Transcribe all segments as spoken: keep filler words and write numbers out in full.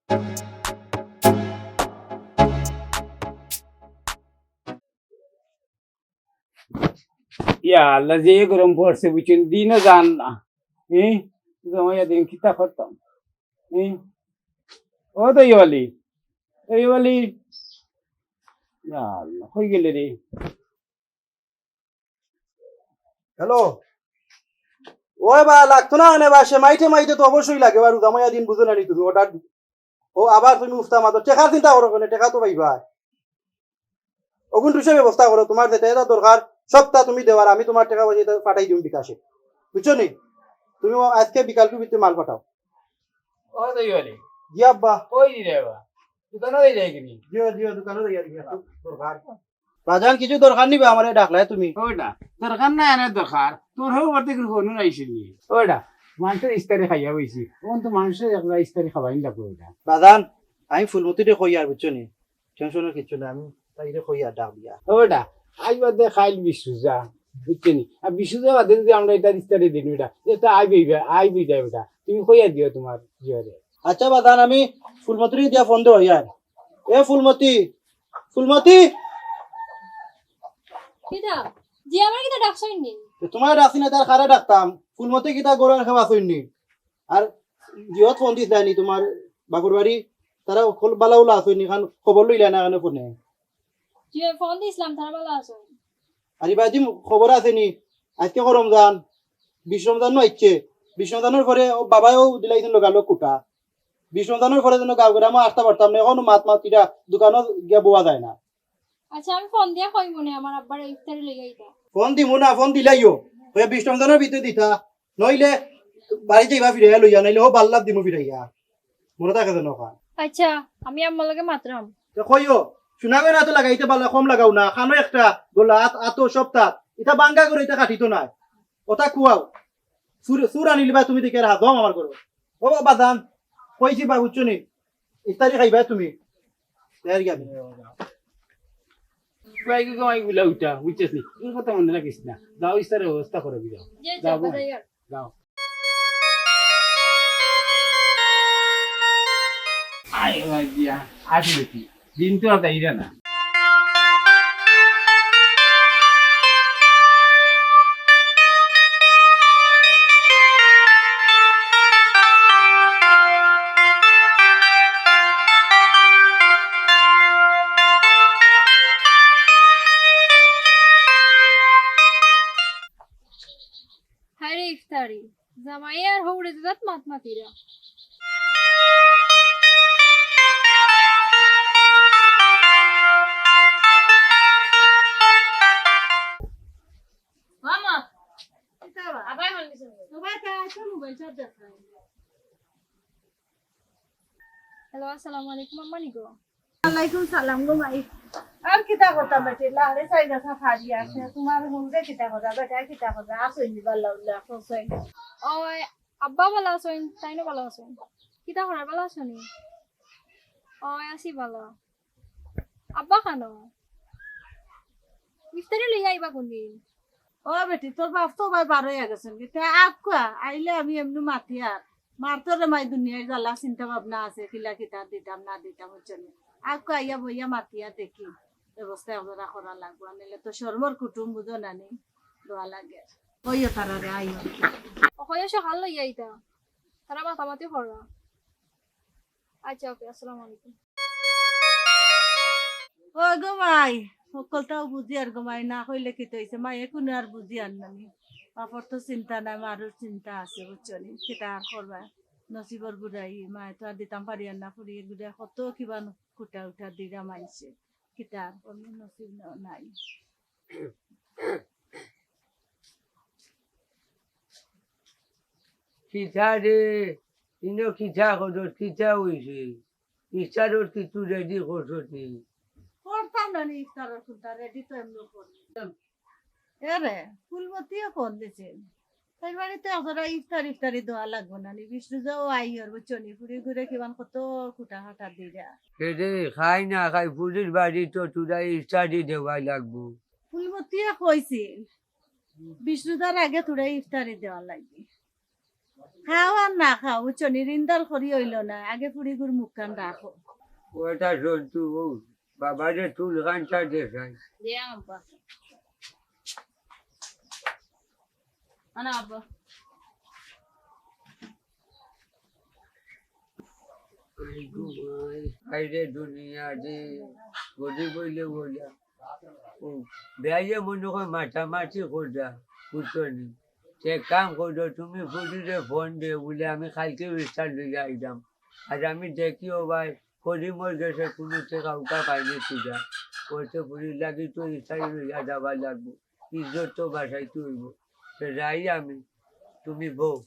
ইয়া আল্লাহ, যে গরম পড়ছে বুঝছইন, দিনও যার না। হুম, জমাইয়া দিন কিতা করতাম? হুম, ও দইওয়ালি, দইওয়ালি, ইয়া আল্লাহ, কই গেলে রে? হ্যালো, ওই বা, লাগতো না মানে বা, সেমাই টেমাই তো অবশ্যই লাগে বা, রোজা মাইয়া দিন বুঝো না নি তুমি, অর্ডার দি-, ও আবার তুমি উফতা মাতো, টেকার চিন্তা করো কেনে, টেকা তো পাইবা। অগুন টুসে ব্যবস্থা করো, তুমার যেটা যেটা দরকার, সবটা তুমি দেও, আর আমি তুমার টেকা পয়সা ইতা পাঠাই দিমু বিকাশে, বুঝছো নি? তুমি আজকে বিকালকুর ভিতরে মাল পাঠাও। ও দইওয়ালি। জি আব্বা। কই দিলে বা? দোকানো যাই যাই কিনি? জিও, জিও, দোকানো যাই আর কি, একটু দরকার। বাজান, কিছু দরকার নিবা আমারে ডাকলায় তুমি? ওইটা, দরকার নাই, আরে দরকার। তোর হউ বাড়িতে কিছু ফোন আইছিল নি? ওইটা, মানুষের ইফতারি খাইয়া বইছি। অখন তো মানুষের একলা ইফতারি খাওয়াইন লাগবো ওইটা। বাজান, আমি ফুলমতিরে কইয়ার, বুঝছো নি? টেনশনের কিচ্ছু নাই, আমি তাইরে কইয়ার ডাক দিয়া। ওইটা, আইজ বাদে কাইল বিশ রোজা, বুঝছো নি? আর বিশ রোজা বাদে যদি আমরা ইটা ইফতারি দিন ওইটা, এটা আইবই, আইবই যায় ওইটা। তুমি কইয়া দিও তুমার জিওরে। আচ্ছা বাজান, আমি ফুলমতিরে দিয়া ফোন দেওয়াইয়ার। এ ফুলমতি, ফুলমতি। কিতা? জি, আমারে কিতা ডাকছইন নি? তো তুমারে ডাকছি না, তার কারে ডাকতাম? ফুলমতি কিতা গরু আর খাওয়া আছইন নি? আর জিওত ফোন দিছলায় নি তুমার বাপর বাড়ি? তারা অকল বালা উলা আছইন নি, কারণ খবর লইলা না কেনে ফোনে? জি, ফোন দিছলাম, তারা বালা আছইন। আরে বাজি, খবর আছে নি? আজকে কয় রমজান, বিশ রমজান নু আইছে। বিশ রমজানর পরে ও বাবায়ও দিলাইছইন লগালগ কুটা। বিশ রমজানর পরে যেন গাঁও গ্রামো আসতা পারতাম না, অখনো মাত মাতিরা দোকানো গিয়া বওয়া যায় না। আচ্ছা, আমি ফোন দিয়া কইমু নে, আমার আব্বারে ইফতারি লইয়া আইতা। ফোন দিমু না, ফোন দিলাইও। ওই বিশ রমজানর ভিতরে দিতা, নইলে বাড়িত যাইবা ফিরাইয়া লইয়া, নাইলে ও বাল্লাত দিমু ফিরাইয়া। মনো থাকে যেন ওখান। আচ্ছা, আমি আম্মার লগে মাতরাম। তো কইও, শোনা গো না তো লাগাইতে বালা কম লাগাও না, কানো একটা, গলা, আত, আতো, সব তাত। ইতা বাঙ্গা করে ইতা কাটিতো নায়। ওটা খুয়াও। চুর, চুর আনিলিবা তুমি দেখে রাখো আমার ঘরো। ও বাবা জান, কইছি বা বুঝছো নি? ইফতারি খাইবা তুমি। এর গিয়া আমি। ভাই গো, ভাই গুলা উঠা, বুঝছস নি? এই কথা মনে রাখিস না। যাও, ইফতারের ব্যবস্থা করে দিও। জি, যাও, যাও, ভাই। যাই আর। যাও। আয় ভাই দিয়া, আসি দেখি। দিন তো আর যাইরা না। হায়রে ইফতারি, জামাই আর হউরে দুজাত মাত মাতিরা। মামা, কিতা বা? আবার ফোন দিছে। তোমার তা আছে মোবাইল চার্জ আছে। হ্যালো, আসসালামু আলাইকুম, আম্মা নি গো? ওয়ালাইকুম সালাম গো মাই। আর কিতা করতাম বেটি, লাহরে চাই গাছা ফাড়ি আছে। তোমার হুনরে কিতা কথা, বেটা কিতা কথা, আসইন নি বালা উল্লা, আসইন। ওই, আব্বা বালা আছইন, তাইনও বালা আছইন। কিতা করার বালা আছো নি? ওই, আছি বালা। আব্বা কানো? ইফতারি লইয়া আইবা কোনদিন? ও বেটি, তোর বাপ তো ভাই বার অইয়া গেছইন। কিতা আউক্কা, আইলে আমি এমনে মাতিয়ার। মার তো রে মাই দুনিয়ার জ্বালা চিন্তা ভাবনা আছে, কিলা কিতা দিতাম না দিতাম, বুঝছো নি? আউক্কা আইয়া বইয়া মাতিয়ার দেখি। ব্যবস্থা একজরা করা লাগবো, নাইলে তো শরমর কুটুম বুঝো না নি, দোয়া লাগে। কইও তারারে আইও। ও কইও সকাল লইয়া আইতা। তারা মাতামাতি কররা। আচ্ছা, ওকে, আসসালামু আলাইকুম। ও গো মাই, হকলতাউ বুঝিয়ার গো মাই, না কইলে কিতা অইছে? মায়ে কুনু আর বুঝিয়ার না নি। বাপর তো চিন্তা নাই, মারও চিন্তা আছে, বুঝছো নি? কিতা আর করবা? নসিবর গুড়াই, মায়ে তো আর দিতাম পারিয়ার না, ফুড়ির গুড়াই কত কিবা কুটা উটা দিরা মাইনষে। কিতা আর করমু, নসিব ন-, নাই। কিতা রে, ইনো কিতা করছস, কিতা অইছে? ইফতারর কিচ্ছু রেডি করছস নি? করতাম না নি ইফতারর কুনটা, রেডি তো এমনে করি। এরে, ফুলমতিয়ে ফোন দিছিল। তাইর বাড়িত একজরা ইফতার ইফতারি দেওয়া লাগবো না নি? বিশ রোজাও আইয়ার, বুঝছো নি? ফুড়ির গুড়াই কিমান কত কুটা কাটা দিরা। এরে, খাই না খাই, ফুড়ির বাড়িত তো থুড়া ইফতারি দেওয়া লাগবো। ফুলমতিয়ে কইছিল, বিশ রোজার আগে থুড়া ইফতারি দেওয়া লাগবো। খাও আর না খাও, বুঝছো নি? রিন্দাল করি অইলো না, আগে ফুড়িগুর মুখখান রাখো। ওটা জন্তু, ও বাবারে, তুলখানটা দেখাই। দে আব্বা। আনা আব্বা। আইরে দুনিয়া রে, গরিব অইলে বইলা। ও, বেয়াইয়ে মনে কয় মাতামাতি কররা, বুঝছো নি? তে কাম করো, তুমি ফুড়িরে ফোন দে, বুলে আমি কাইলকে ইফতার লইয়া আইরাম। আর আমি দেখি ও ভাই, করিমর গেছে কুনু টেকা উকা পাইনি তুজা। ওতে ফুড়ির লাগি তো ইফতারি লইয়া যাওয়া লাগবো। ইজ্জত তো বাঁচাইতে অইবো। তে যাই আমি, তুমি বও।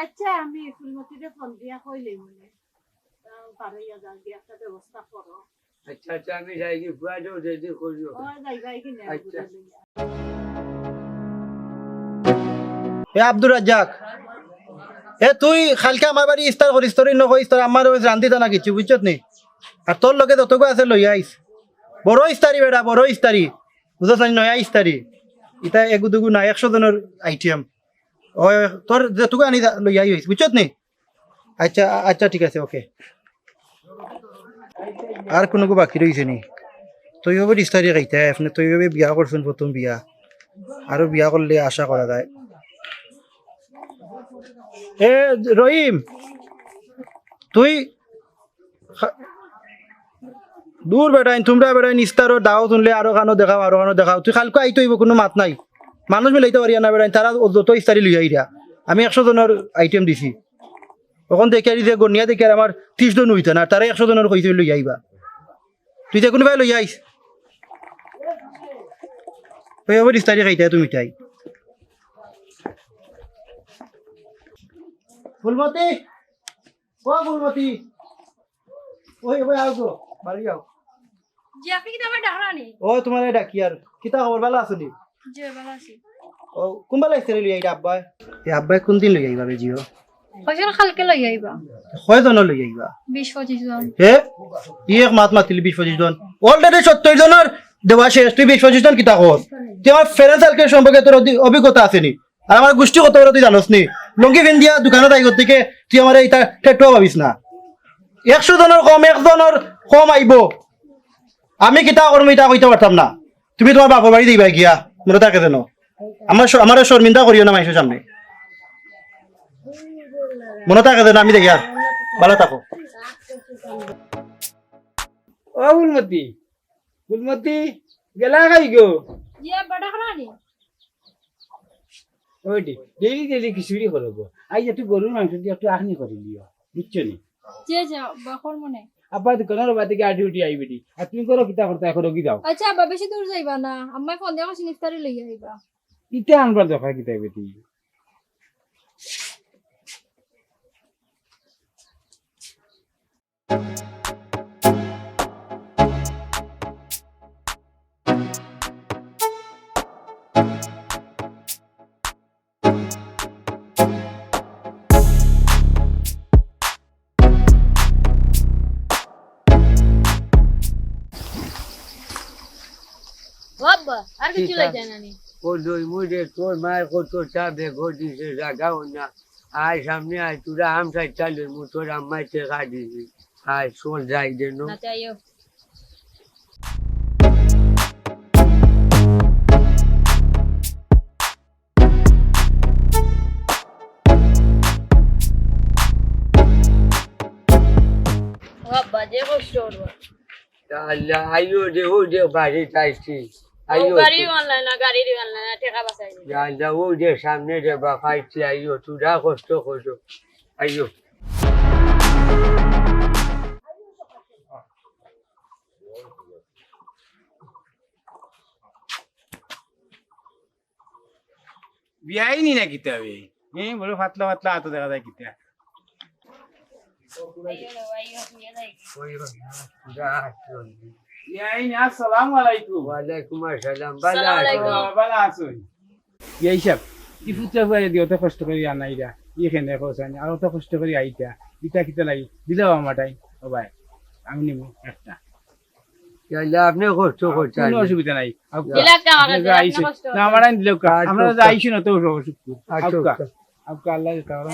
আচ্ছা, আমি ফুলমতিরে ফোন দিয়া কইলে মনে। তাও পারইয়া যাও, গিয়া একটা ব্যবস্থা করো। আচ্ছা, আচ্ছা, আমি যাই কি, ফুয়ারেও রেডি করিও। ও, যাই, যাই কি না, আচ্ছা। এ আব্দুর রাজ্জাক, এ তুই কাইলকে আমার বাড়ি ইফতার করিস, তোর ইনো কইস, তোর আম্মারে কইস রান্ধিতা না কিচ্ছু, বুঝছত নি? আর তোর লগে যতগু আছে লইয়া আইস। বড় ইফতারি বেটা, বড় ইফতারি। বুঝছত নি? নয়া ইফতারি। ইতা এগু দুগু না, একশো জনর আইটেম। ওই, তোর যেটুকু আনি যা, লইয়া আইস, বুঝছত নি? আচ্ছা, আচ্ছা, ঠিক আছে, ওকে। আর কুনুগু বাকি রইছে নি? তৈয়বর ইফতারি খাইতা, আপনে তৈয়বে বিয়া করছইন, প্রথম বিয়া। আরো বিয়া করলে আশা করা যায়। এ, রহিম, তুই খা-, দূর বেটাইন, তুমরা বেটাইন ইফতারর দাওয়াত হুনলে আরো কানো দেখাও, আরো কানো দেখাও। তুই কাইলকু আইতে অইবো, কুনু মাত নাই। মানুষ মিলাইতা পারিয়ার না বেটাইন, তারা যত ইফতারি লইয়া আইরা। আমি একশো জনর আইটেম দিছি। অখন দেখিয়ার যে গনিয়া দেখিয়ার আমার ত্রিশ জন অইতা না, তারা একশো জনর কইছে লইয়া আইবা। তুই যে কুনুবায় লইয়া আইস। ওই আবার ইফতারি খাইতা তুমি তাই। ফুলমতি, ও ফুলমতি, ওই, ওই আও গো, বাড়ি আও। জি, আপনে কিতা আমারে ডাকরা নি? ও, তুমারে ডাকিয়ার। কিতা খবর, ভালা আছো নি? জি, ভালা আছি। ও, কুনবালা ইফতারি লইয়া আইরা আব্বায়? এ আব্বায় কুনদিন লইয়া আইবা বে জিও? কইছইন কাইলকে লইয়া আইবা। কয়জন লইয়া আইবা? বিশ পঁচিশ জন। হে? ই এক মাত মাতিলি বিশ পঁচিশ জন? Already সত্তর জনর দেওয়া শেষ, তুই বিশ পঁচিশ জন কিতা কস? তুই আমার friend circle সম্পর্কে তোর অধি-, অভিজ্ঞতা আছে নি? আর আমার গুষ্টি কত বড় তুই জানোস নি? লুঙ্গি পিন্দিয়া দোকানো যাই করতে কে তুই আমারে ইতা ঠেটুয়া ভাবিস না। একশো জনর কম, একজনর কম আইবো। আমি কিতা করমু ইতা কইতাম পারতাম না। তুমি তুমার বাপর বাড়ি যাইবায় গিয়া, মনো থাকে যেন। আমার শ-, আমারে শর্মিন্দা করিও না মাইনষর সামনে। মনো থাকে যেন, আমি দেখিয়ার। ভালা থাকো। ও ফুলমতি, ফুলমতি, গেলা কই গো? জি আব্বা, ডাকরা নি? ওই দে, daily daily খিচুড়ি করো গো। আইজ একটু গরুর মাংস দিয়া একটু আখনি করি লিও, বুঝছো নি? জি, জি, আব্বা, করমু নে। আব্বা দোকানর বাদে গিয়া আটি উটি আইবে দি। আর তুমি করো কিতা করতা, এখন রোগী যাও। আচ্ছা আব্বা, বেশি দূর যাইবা না। আম্মায় ফোন দিয়া কইছইন ইফতারি লইয়া আইবা। ইতা আনবার দরকার কিতা বেটি? ও আব্বা, আর কিছু কিতা? লইতা না নি? ও লইমু রে, তোর মায় কত চা বেগো দিছে, জাগাও না। আয় সামনে আয়, তোরা আম চাইরটা লইমু, তোর আম্মায় টেকা দিছে। আয়, চল যাই রে, নো। আচ্ছা, আইও। ও আব্বা, যে কষ্ট করবো। ইয়া আল্লাহ, আইও রে, ও রে, বাড়িত আইছি। ও আইও। গাড়ি অনলাইন না, গাড়ি অনলাইন না, টেকা বাঁচাই। ইয়া আল্লাহ, ও রে, সামনে রে, বাপ আইছি, আইও, তোরা কষ্ট করো। আইও। বিয়াইনি না কিতা বে? হ্যাঁ, বড় পাতলা পাতলা আতো দেখা যায় কিতা? বিয়াইনি, আসসালামু আলাইকুম। ওয়ালাইকুম আসসালাম। ভালা আছো? ভালা আছো? বিয়াই সাব, ই ফুতরা ফুয়ারে দি অত কষ্ট করি আনাইরা, ই কেনে কওছাইন, আর অত কষ্ট করি আইতা, ইতা কিতা লাগি? দিলাও আমার টাইম, ও ভাই, আমি নিমু একটা। ইয়া আল্লাহ, আপনে কষ্ট করছেন। কোনো অসুবিধা নাই। আউক্কা। দিলাক্কা আমার আপনে কাছে, যে আপনে আইছেন। কষ্ট না, করছেন। আমার আইন দিলাক্কা। আচ্ছা, আপনারা যে আচ্ছা। আইছেন, অত অসুখ। আচ্ছা, আউক্কা। আচ্ছা। আপকা আল্লাহ তাআলা।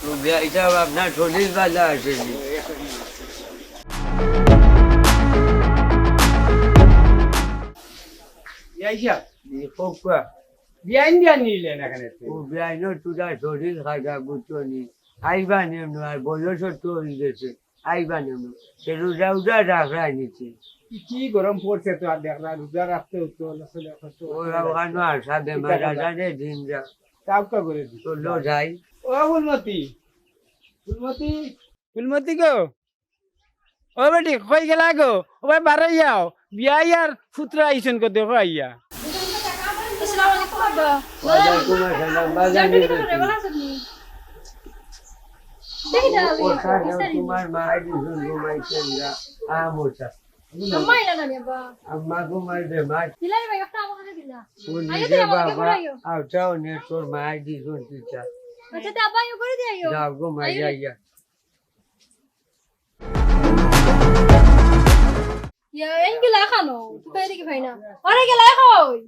তো বিয়াই সাব, আপনার শরীর ভালা আছে নি? বিয়াই সাব। জি, কউক্কা। বিয়াইন দিয়া নিলে না কেনে? ও বিয়াইনর থুড়া শরীর খারাপ, বুঝছো নি? আইবা নি, আর বয়সও তো অই গেছে। আইবা নি, সে রোজা উজা রাখরা নিচে। কি, কি গরম পড়ছে তো, আর দেখরা রোজা রাখতে হতো, না হলে কষ্ট ও করতে রাখা লাগতো। না, সাথে কিতা মারা করলা? জানে দিন যা। কাউকা করে দিস। তো লো যাই। ও ফুলমতি, ফুলমতি, ফুলমতি গো, ও বেটি, কই গেলা গো? ও ভাই, বারই আও। বিয়াই আর ফুতরা আইছইন গো, দেখো আইয়া। আসসালামু আলাইকুম আব্বা। ওয়ালাইকুম আসসালাম, বাজার জানবি নিয়ে কি করে, ভালো আছেন নি? দেখি না, আমি ওখানে বিস্তারিত। তোমার মা আইছইন ঘুমাইতে আমরা। আম ওটা। আম্মা আইলা না নি আব্বা? আম্মা ঘুমাই দে, মা। দিলা রে ভাই, একটা আমার কাছে দিলা। ও আইও নিজে তো আমার কাছে বাবা, ঘুমাইও। আউটা অনে তোর মা আইছইন কিতা। আচ্ছা, তে আব্বা আইও করে দিয়ে আইও। যাও ঘুমাই আইও। যাই গা। ইয়া, এন গেলা খানো, তুই কই দেখি ভাই না। আরে গেলা কই?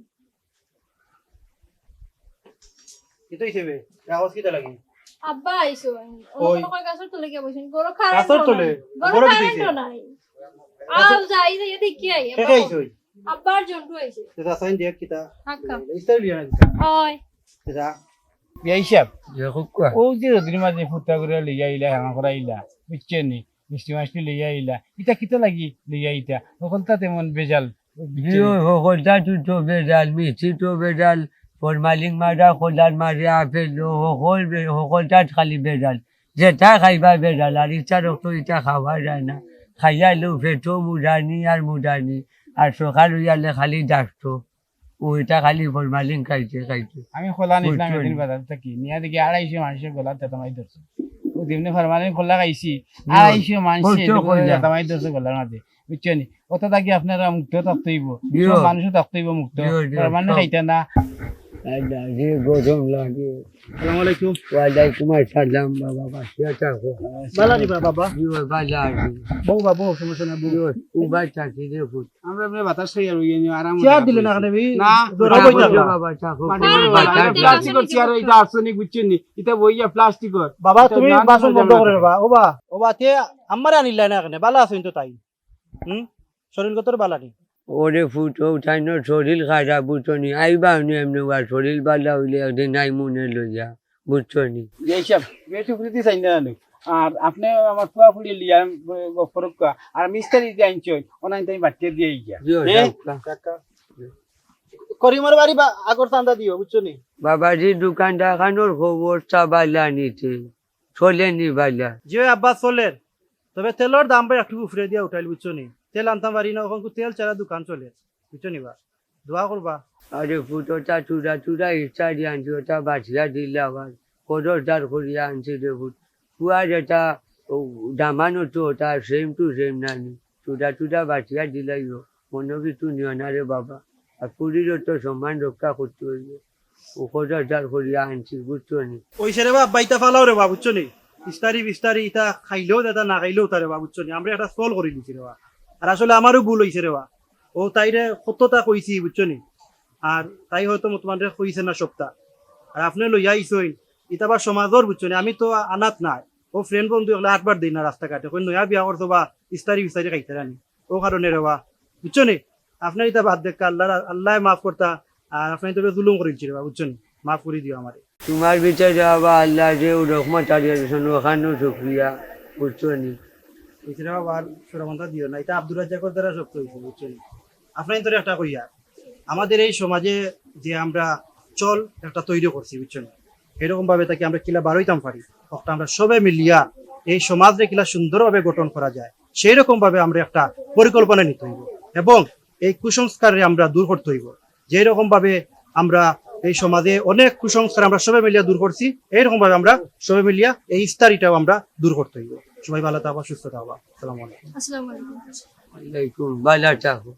কিতা অইছে বে? কাগজ কিতা লাগি? আব্বা আইছইন। অন্য কই? কোনো কয় গাছর তলে গিয়া বইছইন। গরু খাওয়ার গাছর তলে? গরু গরু কিতা খাওয়ার অইছে? তো নাই। আও যাই, যাই, দেখি আই, কে আব্বা কে কই? আইছইন? আব্বার জন্টু আইছে। তো আসাইন দেখ কিতা? হাক্কা। ইস্তারি লিয়া না কিতা? ওই। যা। বিয়াই সাব, যে কউক্কা। ও যে রোদর মাঝে ফুটা করে লইয়া আইলা, হাঙ্গা করাইলা, বুঝছইন নি? মিষ্টি মাষ্টি লইয়া আইলা। ইটা কিতা লাগি লইয়া আইতা? হকলতা তেমন বেজাল। জি, ও হকলতা তো, তো বেজাল, মিষ্টি তো বেজাল, ফরমালিন মারা, কলার মারা, আপেল, ও হকল বে-, হকলতা খালি বেজাল। যেটা খাইবা বেজাল, আর ইচ্ছা রক্ত ইটা খাওয়া যায় না। খাইয়া লো পেটো মুড়ানি আর মুড়ানি, আর সকাল অইয়ালে খালি ডাকতো। ও ইটা খালি ফরমালিন খাইতে খাইতে। আমি কলা নিছিলাম বুঝছো এদিন নি? বাজার থাকি, নিয়া দেখি আড়াইশো মানুষে গলাত তেতামাই ধরছে। ও যেমনে ফরমালিন কলা খাইছি, জি, আড়াইশো মানুষে কইছো এদিন কইলা। তেতামাই ধরছে গলার মাঝে, বুঝছো নি? অতা থাকি আপনারা মুক্ত থাকতে অইবো, জি। সব মানুষও থাকতে অইবো মুক্ত, জি, জি, ফরমালিন সব। খাইতা না। আল্লাহ, যে গরম লাগে। আসসালামু আলাইকুম। ওয়ালাইকুম আসসালাম বাবা, বাঁচিয়া থাকো। বালা নি বাবা? জি, বালা আছি। বউ বাবা, সমস্যা নাই, বউ। জি, উবাই থাকি রে পুত। আমরা, আমরা বাতাস খাই আর ওই এনে আরাম চেয়ার করে দিলে না বসি। কেনে? না, দৌড়াই না, বই বই থাকবা। বাবা, থাকো, মাটি কোনো বাবা, বাতাস ইটা নাই। প্লাস্টিকর চেয়ার, ইটা আর্সেনিক, বুঝছইন নি? ইটা বইয়া প্লাস্টিকর। বাবা, ইটা তুমি না, বাসন না, বন্ধ না। করে রাখবা। ও বা, ও বা, তে আমারে আনিলা না কেনে? বালা আছইন তো তাই? হুম? শরীর কত বালা নি? ওরে ফুত, ও তাইনর শরীর খারাপ, বুঝছো নি? আইবা নি এমনে, ওয়া শরীর বালা অইলে একদিন আইমুনে লইয়া, বুঝছো নি? এই সব বেশি ফুরিতে চাই না আমি। আর আপনে আমার ফুয়া ফুড়ি লিয়া গফরক্কা, আর মিস্ত্রি যে আনছইন, ওনাইন তাই বাটিয়ে দিয়ে গিয়া। জি, হ্যাঁ? যাও, যাও। করিমর বাড়ি বা-, আগর চান্দা দিও, বুঝছো নি? বাবাজি, দোকানটা খানোর খবর চাবাইলা নিতে, চলে নি বালা? জি আব্বা, চলের। তবে তেলর দাম ভাই একটু উপরে দিয়া উঠাইল, বুঝছো নি? তেল আনতাম পারি না, অখন তেল ছাড়া দোকান চলের, বুঝছো নি বা? দোয়া করবা। আরে ফুত, ওটা চুরা চুরা ইফতারি আনছি, ওটা বাটিয়া দিলা আবার। খরচদার করিয়া আনছি রে ফুত। ফুয়ার এটা, ও, দামানো তো ওটা same to same না নি। চুরা চুরা বাটিয়া দিলাইও। মনো কিছু নিও না রে বাবা। আর ফুড়িরও তো সম্মান রক্ষা করতে অইবো। ও খরচদার করিয়া আনছি, বুঝছো নি? ওই সে রে বা, বাইতা ফালাও রে বা, বুঝছো নি? ইস্তারি বিস্তারি ইতা খাইলেও যেতা, না খাইলেও তা রে বা, বুঝছো নি? আমরা একটা চল করি দিছি রে বা। আর আসলে আমারও ভুল অইছে রে বা। ও তাইরে কততা কইছি, বুঝছো নি? আর তাই হয়তো তোমারে কইছে না সবটা। আর আপনে লইয়া আইছইন, ইতা আবার সমাজর, বুঝছো নি? আমি তো আনাত নাই। ও friend বন্ধু অকলে আটবার দেই না রাস্তাঘাটে। কই নয়া বিয়া করছো বা ইস্তারি বিস্তারি খাইতারা নি। ও কারণে রে বা, বুঝছো নি? আপনার ইতা বাদ দেখ, আল্লাহ, আল্লাহ মাফ করতা, আর আপনার তো জুলুম করিলছি রে বা, বুঝছো নি? মাফ করি দিও আমারে। তোমার ভিতরে বাবা আল্লাহ যে রহমত আর ওখানেও শুক্রিয়া, বুঝছো নি? এছাড়া বাবা আর সুরামন্তা দিও না, এটা আব্দুর রাজ্জাকর দ্বারা সব হয়েছে, বুঝছো নি? আপনার তোরে একটা কইয়া, আমাদের এই সমাজে যে আমরা চল একটা তৈরি করছি, বুঝছো নি? এরকম ভাবে তাকে আমরা কিলা বারইতাম পারি, একটা আমরা সবে মিলিয়া এই সমাজরে কিলা সুন্দরভাবে গঠন করা যায়, সেই রকম ভাবে আমরা একটা পরিকল্পনা নিতে হইব এবং এই কুসংস্কাররে আমরা দূর করতে হইব। যেই রকম ভাবে আমরা এই সমাজে অনেক কুসংস্কার আমরা সবে মিলিয়া দূর করছি, এইরকম ভাবে আমরা সবে মিলিয়া এই ইস্তারিটাও আমরা দূর করতে হইব। সবাই ভালো থাকবা, সুস্থ থাকবা। আসসালামু আলাইকুম। আসসালামু আলাইকুম। ওয়ালাইকুম, ভালো থাকো।